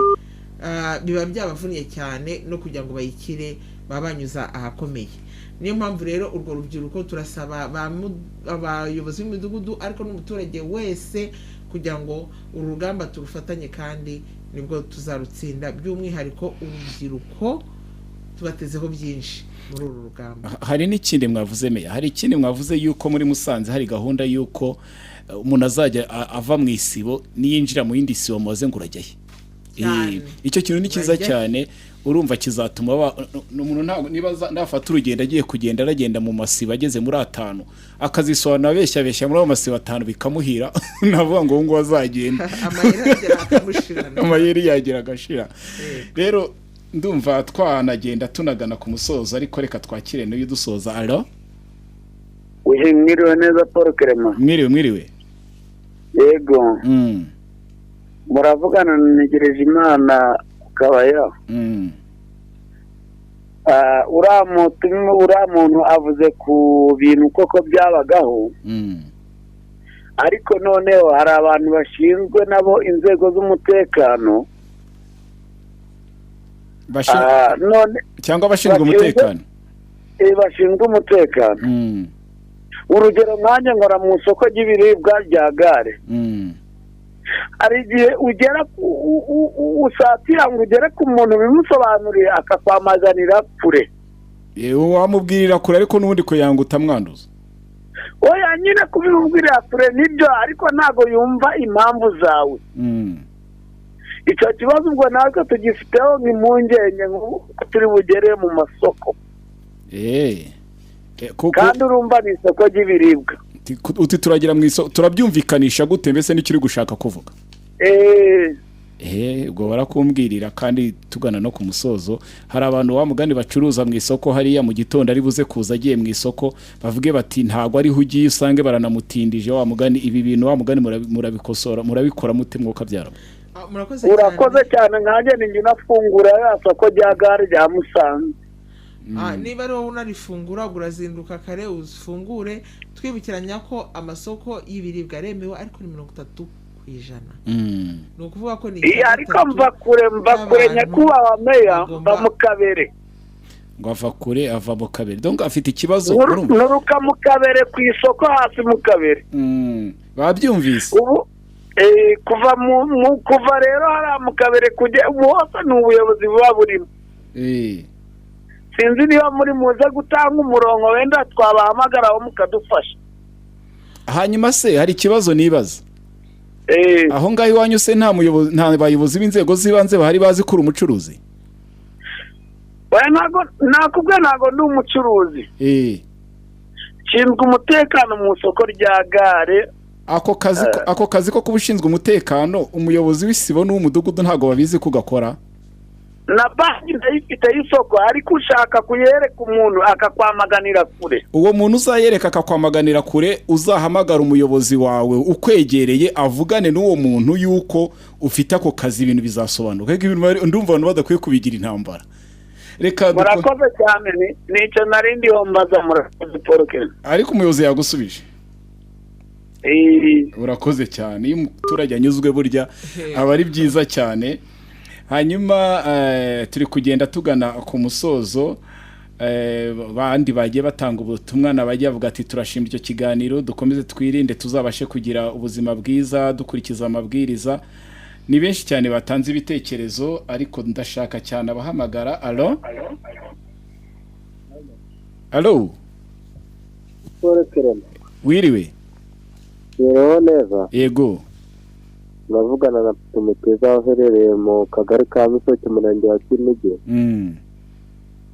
Speaker 3: Biba byabavunnye cyane, no kugira ngo bayikire baba banyuza ahakomeye. Niyo mpamvu rero urwo rubyiruko turasaba abayobozi b'imidugudu, ariko n'umuturage wese, kugira ngo uru rugamba turufatanye, kandi nibwo tuzarutsinda. By'umwihariko urubyiruko tubatezeho byinshi muri uru rugamba.
Speaker 1: Hari n'ikindi mwavuze, meya, hari ikindi mwavuze yuko muri Musanze hari gahunda y'uko umuntu azajya ava mu isibo, niyinjira mu yindi sibo mubaze ngo urajyahe.
Speaker 3: Cyane.
Speaker 1: Icyo kintu ni cyiza
Speaker 3: Urajya he?
Speaker 1: cyane. Urumva kizatuma umuntu ntabwo niba nafata urugendo agiye kugenda, aragenda mu masibo ageze muri atanu, akazisobanura abeshya abeshya muri ayo masibo atanu, bikamuhira, navuga ngo uwo nguwo azagenda.
Speaker 3: Amayeri agera akamushirana.
Speaker 1: Amayeri yagira agashira. Rero ndumva twanagenda tunagana ku musozo, ariko reka twakire n'uyu dusoza. Alo?
Speaker 7: Uyu, mwiriwe neza Paul Clement?
Speaker 1: Mwiriwe, mwiriwe.
Speaker 7: Yego. Muravugana na Ntegereje Imana ku Kabaya. Uriya muntu avuze ku bintu koko byabagaho, ariko noneho hari abantu bashinzwe nabo inzego z'umutekano. None
Speaker 1: Cyangwa abashinzwe umutekano.
Speaker 7: Bashinzwe umutekano. Urugero, nkanjye nkora mu isoko ry'ibiribwa rya gare. Hari igihe ugera usatira ngo ugere ku muntu bimusobanuriye, akakwamazanira kure.
Speaker 1: Wamubwirira kure ariko n'ubundi ko yanga utamwanduza.
Speaker 7: Oya nyine kubimubwirira kure nibyo, ariko ntago yumva impamvu zawe. Icyo kibazo ubwo natwe tugifiteho nk'impungenge turi bugere mu masoko. Kandi urumva ni isoko ry'ibiribwa.
Speaker 1: Uti turagira mu isoko, turabyumvikanisha gute mbese nicyo uri gushaka kuvuga? Ubwo barakumbwirira kandi tugana no ku musozo. Hari abantu wa mugani bacuruza mu isoko hariya mu gitondo ari buze kuza agiye mu isoko bavuge bati ntago ariho ugiye, usange baranamutindije wa mugani. Ibi bintu wa mugani murabikosora, murabikora mute mwuka byara?
Speaker 7: Urakoze cyane. Nkanjye ninjye nafungura ya soko rya gare rya Musanze.
Speaker 3: Niba ari wowe unarifungura urazinduka kare uzifungure. Twibukiranya ko amasoko y'ibiribwa aremewe ariko ni 30%. Ni ukuvuga ko ni
Speaker 7: ariko mva kure nyakubahwa meya, mva mu kabere.
Speaker 1: Ngo ava kure, ava mu kabere. Donc afite ikibazo
Speaker 7: nuruka mu kabere ku isoko hasi mu kabere.
Speaker 1: Babyumvise
Speaker 7: ubu kuva mu kuva rero hari mu kabere kujya hose ni ubuyobozi buba burimo. Sinzi niba muri muze gutanga umurongo wenda twabahamagara mukadufasha.
Speaker 1: Hanyuma se hari ikibazo nibaza. Aho ngaho iwanyu se nta muyobozi, nta bayobozi b'inzego z'ibanze bahari bazi kuri umucuruzi?
Speaker 7: Oya ntago nakubwe, ntago ndi umucuruzi. Nshinzwe umutekano mu isoko rya gare.
Speaker 1: Ako kazi ko kubushinzwe umutekano, umuyobozi w'isibo n'umudugudu ntago babizi kugakora.
Speaker 7: Na banki ndayifite y'isoko, ariko ushaka kuyereka umuntu akakwamaganira kure.
Speaker 1: Uwo muntu uzayereka akakwamaganira kure, uzahamagara umuyobozi wawe ukwegereye avugane n'uwo muntu yuko ufite ako kazi, ibintu bizasobanuka. Ariko ibintu ndumva abantu badakwiye kubigira intambara. Reka
Speaker 7: murakoze cyane, nicyo nari ndiho mbaza. Murakoze Paul Kennedy.
Speaker 1: Ariko umuyobozi yagusubije. Urakoze cyane. Iyo umuturage anyuzwe burya aba ari byiza cyane. Hanyuma turi kugenda tugana ku musozo. Bandi bagiye batanga ubutumwa nabagiye bavuga ati turashima icyo kiganiro, dukomeze twirinde tuzabashe kugira ubuzima bwiza dukurikiza amabwiriza. Ni benshi cyane batanze ibitekerezo, ariko ndashaka cyane abahamagara. Allo allo, wiriwe?
Speaker 8: Neza.
Speaker 1: Yego.
Speaker 8: Uravugana na Tumuteza uherereye mu kagari ka Misoke murenge wa Kinigi.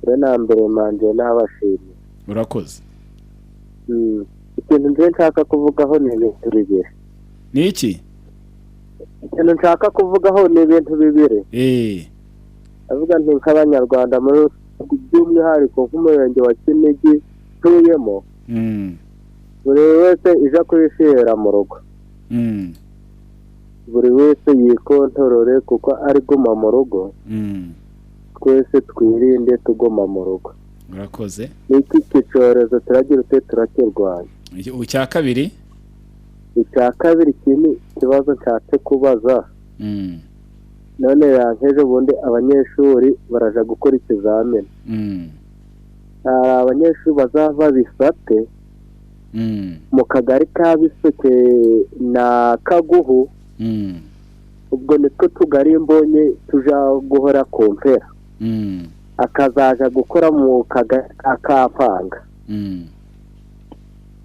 Speaker 8: Rero na mbere manje n'abashimye.
Speaker 1: Urakoze.
Speaker 8: Ikintu nje nshaka kuvugaho ni ibintu bibiri.
Speaker 1: Ni iki?
Speaker 8: Ikintu nshaka kuvugaho ni ibintu bibiri. Avuga nti nk'abanyarwanda muri by'umwihariko nk'umurenge wa Kinigi tuyemo. Buri wese ija kwishira mu rugo. Buri wese yikontorore kuko ari guma mu rugo. Twese twirinde tuguma mu rugo.
Speaker 1: Urakoze.
Speaker 8: N'iki cyorezo turagira ute turakirwanya.
Speaker 1: Icya kabiri?
Speaker 8: Icya kabiri kini kibazo nshatse kubaza. None yankeje bundi abanyeshuri baraja gukora ikizamini. Hari abanyeshuri bazava bisate mu kagari ka Bisoke na Kaguhu. Ubwo nitwo tugari mbonye tuja guhora kompera. Akazaja gukora mu kagari ka Kapanga.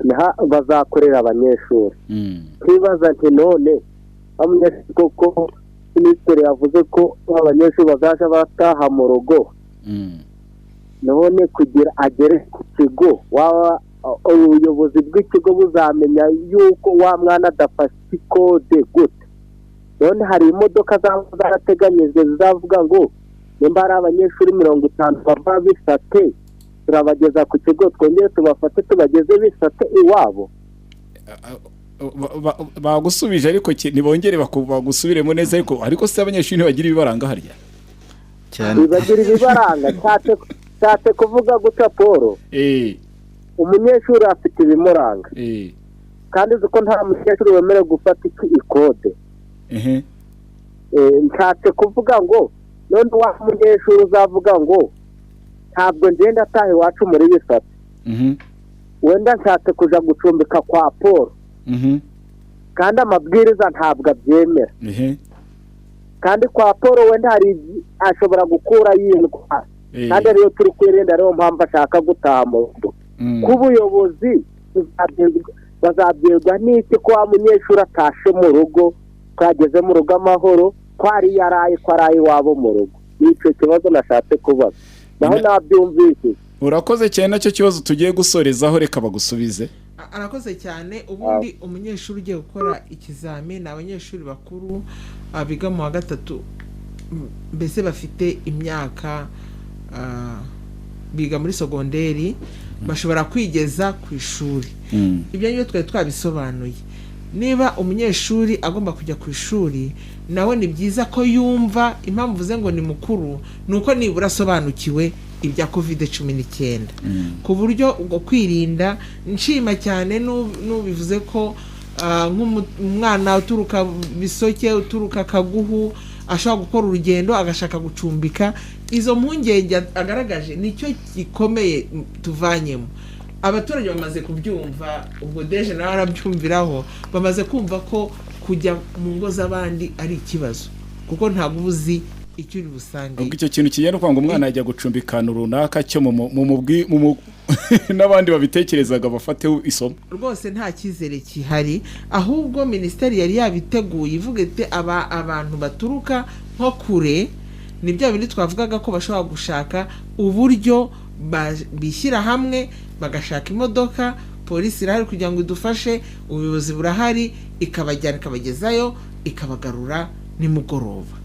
Speaker 8: Naha bazakorera abanyeshuri. Kwibaza nti none abanyeshuri koko minisitiri yavuze ko abanyeshuri bazaja bataha mu rugo. None kugira agere ku kigo waba ubuyobozi bw'ikigo buzamenya yuko wa mwana adafashe ikode gute? None hari imodoka zarateganyijwe zizavuga ngo nimba ari abanyeshuri 50 bava bisate turabageza ku kigo twongere tubafate tubageze bisate iwabo.
Speaker 1: Bagusubije ariko ntibongere bagusubiremo neza, ariko se abanyeshuri ntibagira ibibaranga harya?
Speaker 4: Cyane
Speaker 8: bagira ibibaranga. Cyate kuvuga guta Paul. Umunyeshuri afite ibimuranga. Kandi uzi ko nta munyeshuri wemerewe gufata ikode. Nshatse kuvuga ngo none wa munyeshuri uzavuga ngo ntabwo ngenda ataha iwacu muri bisate. Wenda nshatse kuja gucumbika kwa Paul. Kandi amabwiriza ntabwo abyemera. Kandi kwa Paul wenda hari ashobora gukura yindwara. Kandi ariyo turi kwirinda, ariyo mpamvu ashaka gutaha mu rugo. Ku buyobozi bazabwirwa n'iki ko wa munyeshuri atashe mu rugo, ko yageze mu rugo amahoro, ko ari yaraye, ko araye iwabo mu rugo. Nicyo kibazo nashatse kubaza, naho nabyumvise.
Speaker 1: Urakoze cyane, nacyo kibazo tugiye gusorezaho, reka bagusubize.
Speaker 3: Arakoze cyane. Ubundi umunyeshuri ugiye gukora ikizami ni abanyeshuri bakuru biga mu wa gatatu, mbese bafite imyaka biga muri sogonderi, bashobora kwigeza ku ishuri. Ibyo ngibyo twari twabisobanuye. Niba umunyeshuri agomba kujya ku ishuri, nawe ni byiza ko yumva impamvu uvuze ngo ni mukuru, ni uko nibura asobanukiwe ibya COVID-19, ku buryo ubwo kwirinda. Nshima cyane n'ubivuze ko nk'umwana uturuka Bisoke, uturuka Kaguhu, ashobora gukora urugendo agashaka gucumbika. Izo mpungenge agaragaje nicyo gikomeye tuvanyemo. Abaturage bamaze kubyumva, ubwo deje nawe arabyumviraho, bamaze kumva ko kujya mu ngo z'abandi ari ikibazo, kuko ntabwo uba uzi icyo uri busange.
Speaker 1: Ubwo icyo kintu kigenda kuvuga ngo umwana yajya gucumbika ahantu runaka, cyo n'abandi babitekerezaga bafateho isomo.
Speaker 3: Rwose nta cyizere gihari. Ahubwo minisiteri yari yabiteguye ivuga iti abantu baturuka nko kure, ni bya bindi twavugaga ko bashobora gushaka uburyo bishyira hamwe bagashaka imodoka, polisi irahari kugira ngo idufashe, ubuyobozi burahari, ikabajyana ikabagezayo, ikabagarura nimugoroba.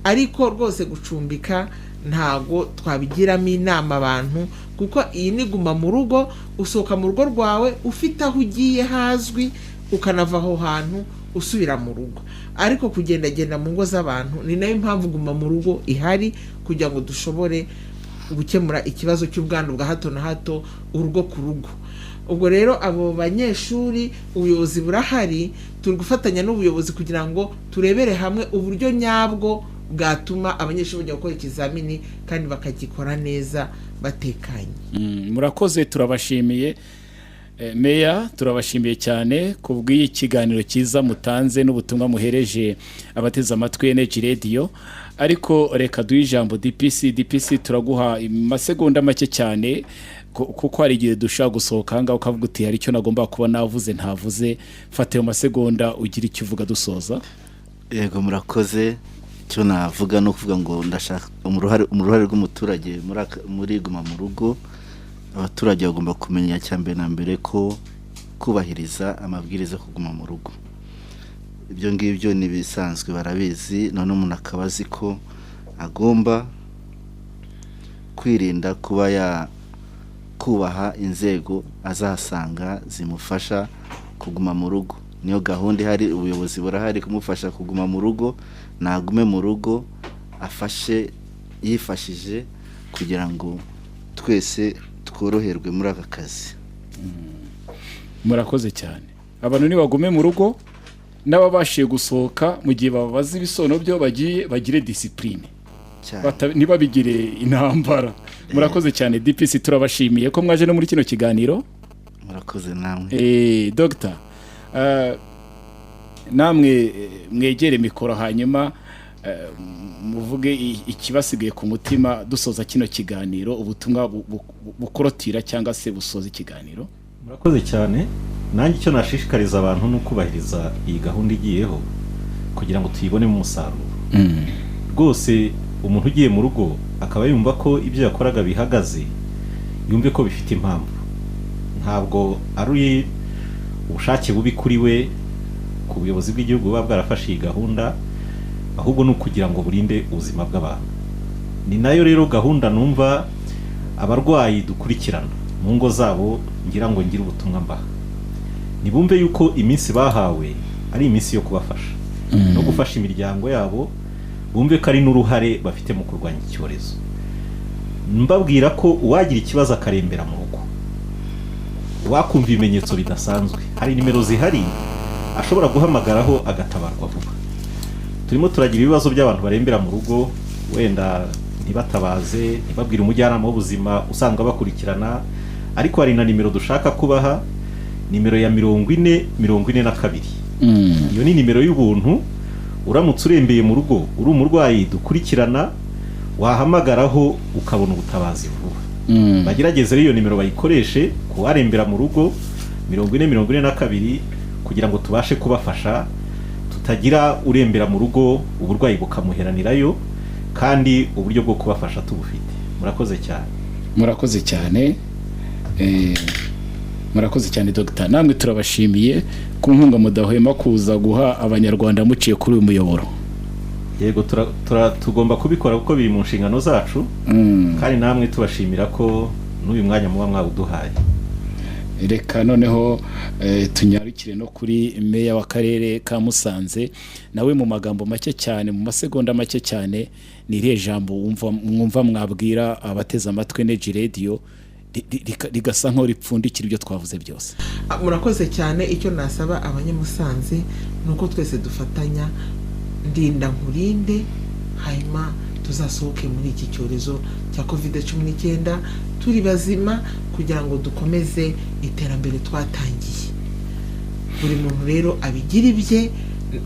Speaker 3: Ariko rwose gucumbika ntago twabigiramo inama abantu, kuko iyi ni guma mu rugo. Usohoka mu rugo rwawe ufite aho ugiye hazwi, ukanava aho hantu usubira mu rugo. Ariko kugendagenda mu ngo z'abantu, ni nayo mpamvu guma mu rugo ihari, kugira ngo dushobore gukemura ikibazo cy'ubwandu bwa hato na hato urugo ku rugo. Ubwo rero abo banyeshuri ubuyobozi burahari, turi gufatanya n'ubuyobozi kugira ngo turebere hamwe uburyo nyabwo bwatuma abanyeshuri bajya gukora ikizamini kandi bakagikora neza batekanye.
Speaker 1: Murakoze, turabashimiye. Meya, turabashimiye cyane ku bw'iyi kiganiro cyiza mutanze n'ubutumwa muhereje abateze amatwi Energy Radio. Ariko reka duhe ijambo DPC. DPC, turaguha amasegonda make cyane, kuko hari igihe dushobora gusohoka ahangaha ukavuga uti hari icyo nagomba kuba navuze ntavuze. Fata ayo masegonda ugire icyo uvuga dusoza.
Speaker 4: Yego, murakoze. Icyo navuga ni ukuvuga ngo ndashaka mu ruhare rw'umuturage muri guma mu rugo, abaturage bagomba kumenya cya mbere na mbere ko kubahiriza amabwiriza yo kuguma mu rugo. Ibyo ngibyo ni ibisanzwe, barabizi. None umuntu akaba azi ko agomba kwirinda kuba kubaha inzego azasanga zimufasha kuguma mu rugo. Niyo gahunda ihari, ubuyobozi burahari kumufasha kuguma mu rugo. Nagume mu rugo afashe yifashije, kugira ngo twese tworoherwe muri aka kazi.
Speaker 1: Murakoze cyane. Abantu nibagume mu rugo, n'ababashije gusohoka mu gihe babaza ibisobanuro byo bagiye bagire discipline, ntibabigire intambara. Murakoze cyane DPC, turabashimiye ko mwaje no muri kino kiganiro.
Speaker 4: Murakoze namwe.
Speaker 1: Dr, namwe mwegere mikoro, hanyuma muvuge ikibasigaye ku mutima dusoza kino kiganiro, ubutumwa bukorotira cyangwa se busoza ikiganiro.
Speaker 2: Murakoze cyane. Nanjye icyo nashishikariza abantu ni ukubahiriza iyi gahunda igiyeho kugira ngo tuyibonemo umusaruro. Rwose umuntu ugiye mu rugo akaba yumva ko ibyo yakoraga bihagaze, yumve ko bifite impamvu. Ntabwo ari ubushake bubi kuri we, ku buyobozi bw'igihugu buba bwarafashe iyi gahunda, ahubwo ni ukugira ngo burinde ubuzima bw'abantu. Ni nayo rero gahunda numva abarwayi dukurikirana mu ngo zabo, ngira ngo ngire ubutumwa mbaha. Nibumve yuko iminsi bahawe ari iminsi yo kubafasha no gufasha imiryango yabo, bumve ko ari n'uruhare bafite mu kurwanya icyorezo. Mbabwira ko uwagira ikibazo akarembera mu rugo, wakumva ibimenyetso bidasanzwe, hari nimero zihari ashobora guhamagaraho agatabarwa vuba. Turimo turagira ibibazo by'abantu barembera mu rugo, wenda ntibatabaze, ntibabwire umujyanama w'ubuzima usanzwe abakurikirana, ariko hari na nimero dushaka kubaha, nimero ya 40 42. Iyo ni nimero y'ubuntu. Uramutse urembeye mu rugo uri umurwayi dukurikirana, Wahamagaraho ukabona ubutabazi vuba. Bagerageze rero iyo nimero bayikoreshe kuwarembera mu rugo, 40 42, kugira ngo tubashe kubafasha, tutagira urembera mu rugo uburwayi bukamuheranirayo kandi uburyo bwo kubafasha tubufite. Murakoze cyane.
Speaker 1: Murakoze cyane. Murakoze cyane, dogita. Namwe turabashimiye ku nkunga mudahwema kuza guha Abanyarwanda muciye kuri uyu muyoboro.
Speaker 2: Yego, tugomba kubikora kuko biri mu nshingano zacu, kandi namwe tubashimira ko n'uyu mwanya muba mwawuduhaye.
Speaker 1: Reka noneho tunyarukire no kuri meya w'akarere ka Musanze, nawe mu magambo make cyane, mu masegonda make cyane, ni irihe jambo mwumva mwabwira abateze amatwi Energy Radio rigasa nkaho ripfundikira ibyo twavuze byose?
Speaker 3: Ah, murakoze cyane. Icyo nasaba Abanyamusanze ni uko twese dufatanya, ndinda nkurinde, hanyuma tuzasohoke muri iki cyorezo cya COVID-19 turi bazima, kugira ngo dukomeze iterambere twatangiye. Buri muntu rero abigira ibye,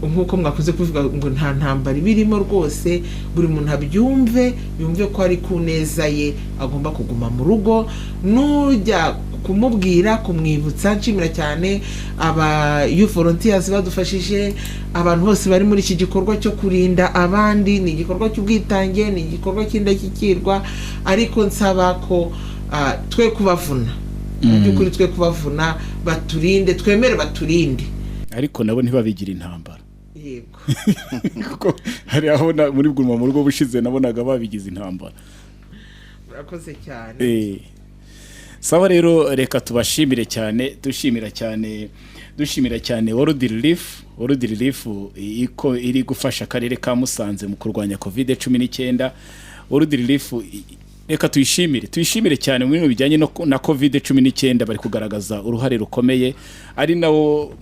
Speaker 3: nk'uko mwakoze kuvuga ngo nta ntambara ibirimo rwose. Buri muntu abyumve, yumve ko ari ku neza ye agomba kuguma mu rugo, nujya kumubwira, kumwibutsa. Nshimira cyane aba youth volunteers badufashije, abantu bose bari muri iki gikorwa cyo kurinda abandi. Ni igikorwa cy'ubwitange, ni igikorwa cy'indashyikirwa, ariko nsaba ko twe kubavuna, mu by'ukuri twe kubavuna, baturinde, twemere baturinde.
Speaker 1: Ariko nabo ntibabigire intambara.
Speaker 3: Yego.
Speaker 1: Kuko hari aho muri guma mu rugo bushize nabonaga babigize intambara.
Speaker 3: Murakoze cyane.
Speaker 1: Sawa rero, reka tubashimire cyane, dushimira cyane, dushimira cyane World Relief. World Relief iko iri gufasha akarere ka Musanze mu kurwanya COVID-19. World Relief reka tuyishimire, tuyishimire cyane mu bintu bijyanye na COVID-19. Bari kugaragaza uruhare rukomeye, ari nabo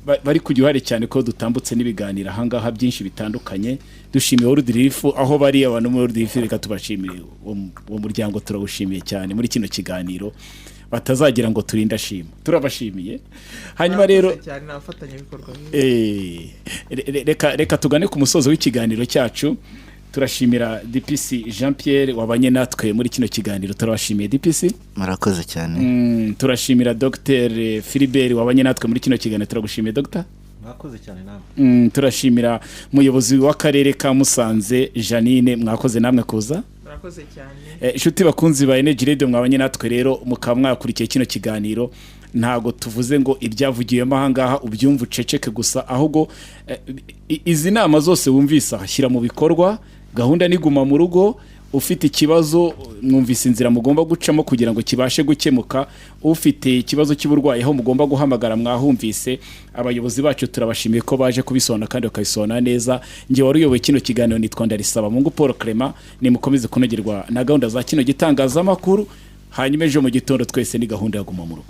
Speaker 1: bari kugira uruhare cyane ko dutambutse n'ibiganiro ahangaha byinshi bitandukanye. Dushimiye World Relief aho bari. Abantu muri World Relief, reka tubashimire. Uwo muryango turawushimiye cyane muri kino kiganiro, batazagira ngo turinde ashima. Turabashimiye. Hanyuma rero
Speaker 3: Murakoze cyane, ni abafatanyabikorwa beza.
Speaker 1: Reka tugane ku musozo w'ikiganiro cyacu. Turashimira DPC Jean Pierre wabanye natwe muri kino kiganiro. Turabashimiye, DPC.
Speaker 4: Murakoze cyane.
Speaker 1: Turashimira Dr Philibert wabanye natwe muri kino kiganiro. Turagushimiye, Dr.
Speaker 2: Mwakoze cyane namwe.
Speaker 1: Turashimira umuyobozi w'akarere ka Musanze Janine, mwakoze namwe kuza.
Speaker 3: Murakoze cyane.
Speaker 1: Inshuti bakunzi ba Energy Radio mwabanye natwe rero, mukaba mwakurikiye kino kiganiro, ntago tuvuze ngo ibyavugiwemo ahangaha ubyumve uceceke gusa, ahubwo izi nama zose wumvise aha shyira mu bikorwa. Gahunda ni guma mu rugo. Ufite ikibazo, mwumvise inzira mugomba gucamo kugira ngo kibashe gukemuka. Ufite ikibazo cy'uburwayi, aho mugomba guhamagara mwahumvise. Abayobozi bacu turabashimiye ko baje kubisobanura kandi bakabisobanura neza. Njye wari uyoboye kino kiganiro nitwa Ndarisaba Mungu Paul Clement. Nimukomeze kunogerwa na gahunda za kino gitangazamakuru. Hanyuma ejo mu gitondo twese ni gahunda ya guma mu rugo.